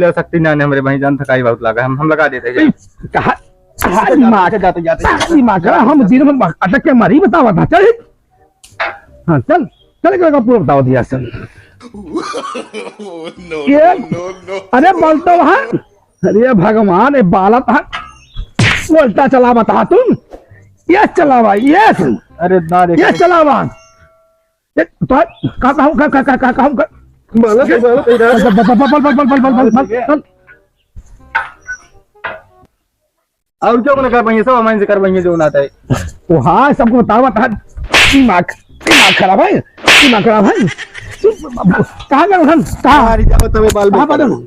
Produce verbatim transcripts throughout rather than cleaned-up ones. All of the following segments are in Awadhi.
पहिले शक्ति ना ने हमरे भाई, जान थकाई बहुत लागा, हम, हम लगा देते हैं। ए, कहा, कहा दिमाग, जाते, जाते, कहा दिमाग, हम दिन में अटक के मरी, बतावा था, चल। हाँ, चल, चल के लगा पूरा बतावा दिया, चल। ये, अरे बोल तो वहाँ, अरे भगवान, ये बालक, हाँ, उल्टा चलावा था तुम, ये चलावा, ये, अरे ना रे, ये चलावा। ए, तो का कहूँ, का, का, का, का कहूँ, का? बोलो, बोलो, बोलो। बल, बल, बल, बल। और क्यों ना कर पाएंगे, सब हमारे से कर पाएंगे जो ना आता है। ओ हाँ, सबको बतावा था। दिमाग, दिमाग खराब है, दिमाग खराब है। कहाँ गए हम? कहाँ? अरे, क्या बतावे बाल कहाँ बच्चा? पढ़े?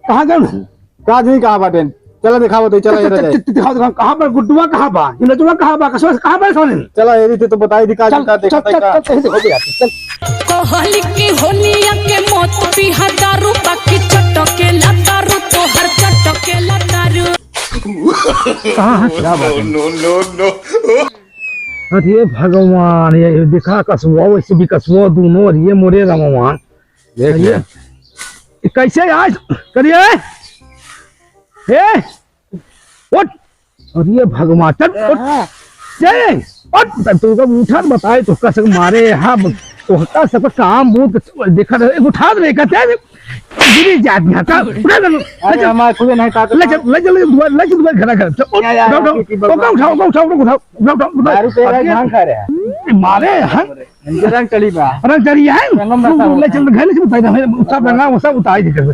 कहाँ गए? का जी कहाँ बाटेन? चला दिखावा तो, चला चल, ये चल, रह चल, जाए। चल, दिखावा, दिखावा, कहाँ पर गुड्डुआ कहाँ बा? ये नजुआ कहाँ बा? कसवा कहाँ बा सोने? चला ये रीते तो बताई दी का चल, जी का चल, देखा चल, था चल, का? चल, चल, हो गया, चल। कहली कि होलिया के मत पिहा दारू, बाकी चटके ला दारू, तोहर चटके ला दारू। कहाँ है? क्या बात है? No, no, no, no। अरे भगवान, ये देखा कसुआ, वैसे भी कसुआ दोनों, और ये मोरे रमवान। देख अरे, ले। ये कैसे आज करिए? हे, उठ। अरे भगवान, चल, उठ। हाँ। चल, उठ। तब तू कब उठा तो बताए, तो का सब मारे, हाँ, तो का सब काम बहुत देखा रहे, उठा दे, कहते हैं, गिरी जात यहाँ का, उठा दे, ले अरे, चल। हमारे खुदे नहीं ताकत ले चल, ले चल, ले चल, दुआ, ले चल, दुआ, घर, घर, चल, उठ, या, या, उठा, उठा, या, उठा, उठा, उठा, उठा, उठा, उठा, उठा, उठा, दारू पे अभी भांग खा रहे हैं। मारे, हाँ। रंग चढ़ी बा। रंग चढ़ी है? रंगम रखा तू हुआ ले है। चल, घर ले चल, बताए, सब रंगा, वो सब उतार दे, कर।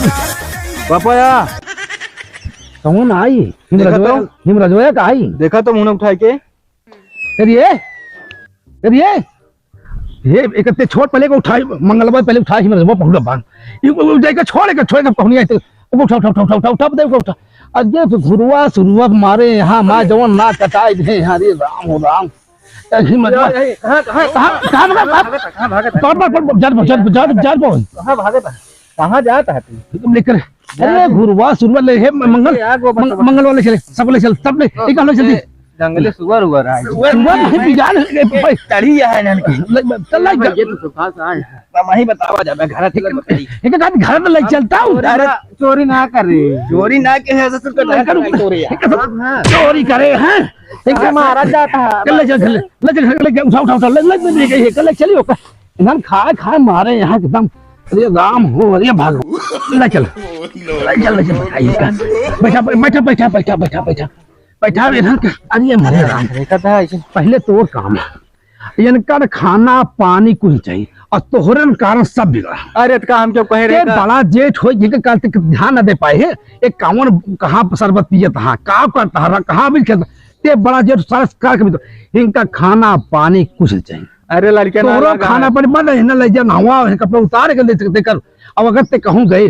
पापा या। कौन आई? हिमरजवा, देखा तो। हिमरजवा का आई? देखा तो मुंह उठाए के। अरे ये, अरे ये, ये एक ते छोड़ पहले को उठाई, मंगलवा पहले उठाई हिमरजवा पहुड़ा बांध। ये वो, वो जाके छोड़, एक छोड़ के पहुनिया ते। उठा, उठा, उठा, उठा, उठा, उठा, उठा, उठा। अरे तो घुरवा सुरवा मारे यहाँ, माँ जवन ना कटाई दे यहाँ, अरे राम हो राम। अरे हिमरजवा। ये, ये, कहाँ, कहाँ, कहाँ, कहाँ भागा, कहाँ भागा, कहाँ भागा? पर, पर, पर, जान पर, जान पर, जान, जान पर। कहाँ भागा था? कहाँ जाता है तू? तुम लेकर, अरे, घुरवा, सुरवा ले, हे, मंगल, ए, आ, गोबर, मंग-, गोबर। मंगल वाले चले, सब ले चल, सब ले, हाँ, एक हम लोग चलते। ए, जंगली सुअर उअर है। सुअर नहीं, बिगाड़ है, ए, भाई। तड़ी है इन्हन की। ले, चल, ले, हाँ, चल। ये तो सुखा सा है। मैं वहीं बतावा जाबे, घर चल, बताई। एक आदमी घर में ले चलता हूँ। चोरी ना, चोरी ना करे। चोरी ना के है, ससुर का घर कर, चोरी है। हाँ, हाँ। चोरी करे हैं। एक मारा जाता है। ले चल, ले चल, ले चल, उठा, उठा, उठा, ले, ले, ले, ले, ले, ले, चलियो। इन्हन खाए, खाए मारे यहाँ एकदम। अरे राम हो, अरे भागो। ले चल। ले चल, ले चल, बैठा, बैठा, बैठा, बैठा, बैठा, बैठा। बैठा, बैठा, बैठा। अरे मरे राम। देखा था ऐसे। पहले तोर काम है। इनकर खाना पानी कुछ चाहिए। और तोहरन कारण सब बिगड़ा। अरे, तो का हम क्यों कहे रहे ते का? बड़ा जेठ होई, जिनके कारण ते ध्यान न दे पाए है। एक कावन कहाँ शरबत पियत हा, का करता हा, कहाँ भी खेलता। ते बड़ा जेठ सारा का कमी तो। इनका खाना पानी कुछ नहीं चाहिए। अरे लड़के ना तोहरो लगा खाना है। पानी बंद है, ना ले जा, नहवा है, कपड़ा उतार के दे, दे कर। अब अगर ते कहूँ गए,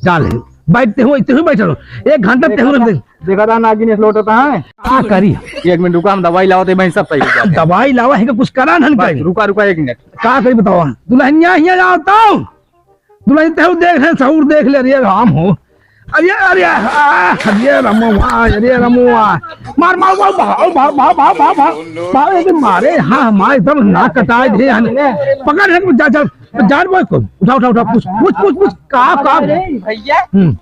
जा ले, बैठते हो, इतने ही बैठे रहो, एक घंटा ते हो देखा था, देखा था नागिन ऐसे लौटता है। का करी? एक मिनट रुका, हम दवाई लाओ, तो भाई सब सही हो जाते हैं। दवाई लावा है कि कुछ करा ना बस, कहीं। रुका, रुका एक मिनट। का करी बताओ? दुल्हनिया हिया जाओ तो। दुल्हन ते देख रहे, सहूर देख ले, अरे राम हो। अरे, अरे, आ, अरे रमुआ, अरे रमुआ। मार, मार, मार, भाग, भाग, भाग। भाग, ये मारे, हाँ, हमारे एकदम नाक कटाए दे, हन। पकड़, हन, जा, जा, जान बोल को। उठा, उठा, उठा, पूछ, पूछ, पूछ, पूछ, का, का? अरे, भैया। हम्म।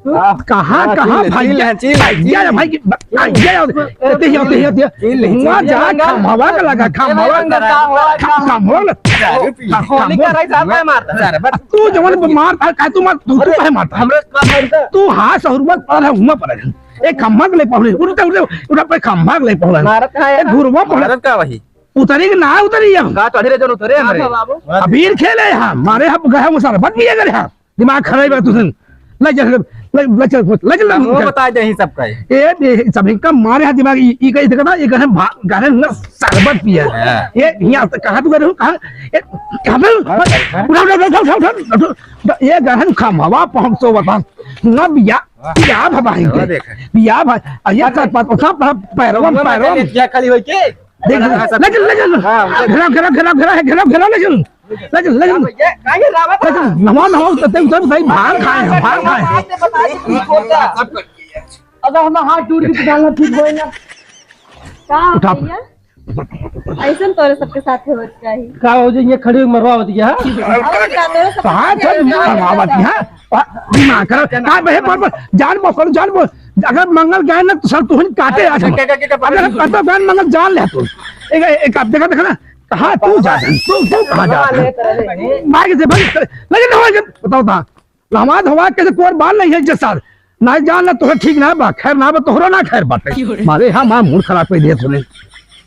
कहाँ, कहाँ भाई? चिल, चिल, चिल। भैया, भाई, भैया, आते ही, आते ही, आते ही। चिल, चिल, हुआ चिल, जा, चिल। खम्हवा का लगा, खम्हवा। ए, भाई, खम-, खम्हवा। दारू पी। खम-, होली का खम्हवा। राइस आप है मारता, सारे, बस। तू जवन मारता, का तू मार, तू, तू अरे, काहे मारता? हमरे का मारता? तू हाँ, सहुरुआ पर है, हुआ पर है। एक खम्भा के ले पहुँचे, उठा, उठा, उठा, पे खम्भा के ले पहुँचे। मारत कहाँ है? एक घुरवा पहुँचे। मारत का वही? उतरी कि ना उतरी अब? का चढ़ी रे, जन उतरे हमरे। हाँ, बाबू। अबीर खेले हम, मारे हम गए, वो सारा बच भी अगर हम। दिमाग खराब है तुझे। ले चल, ले, ले चल, ले चल, ले चल। बता दे ही सबका ये। ए, ए, सभी का मारे हाथ दिमाग, ई, ई कहीं देखा था, ये घर में भा-, घर में शरबत पिया। हाँ। ये यहाँ से कहाँ तू करे हो? कहाँ? ए, कहाँ पे? हाँ, हाँ। उठा, उठा, उठा। ये घर में खम्हवा पहुँच तो बता। ना बिया, बिया भवाई हाँ, दे। देख। बिया भाई, अरे ये कर पात, उठा, पैरवा, पैरवा। क्या खाली होई के? देख, ले चल, ले चल। हाँ, ले चल। घेरा, घेरा, घेरा, घेरा, घेरा, घेरा, ले चल। ले चल, ले चल। भैया, काहे रावत ले चल। नवा, नवा, उतर, उतर, उतर, भाग खाए हैं, भाग खाए हैं। आपने बताया कि ठीक होता। अब हम हाथ जोड़ के डालना ठीक होएगा। का उठा। भैया? ऐसन तोरे सबके साथ होत चाही। का हो जे ये खड़ी मरवावत गया? और का तोरे सबके कहाँ साथ से होत चाही? मरवावत है? आ, दिमाग खराब। का बे, पर, पर, जान बोल, जान बोल। अगर मंगल गए ना तो सर तुहन काटे आज हम। अगर हम कतो गए मंगल जान ले तू। एक, एक, आप देखा, देखा ना। कहाँ तू जा रही? तू, तू कहाँ जा रही? मार के से भाई, लेकिन ना हो, बताओ ता। हमार हवा के कोर बाल नहीं है जे सर। ना जान ना तोहर ठीक ना बा, खैर ना बा, तोहरो ना खैर बाटे। मारे हाँ, मार मूड खराब कर दिया तूने।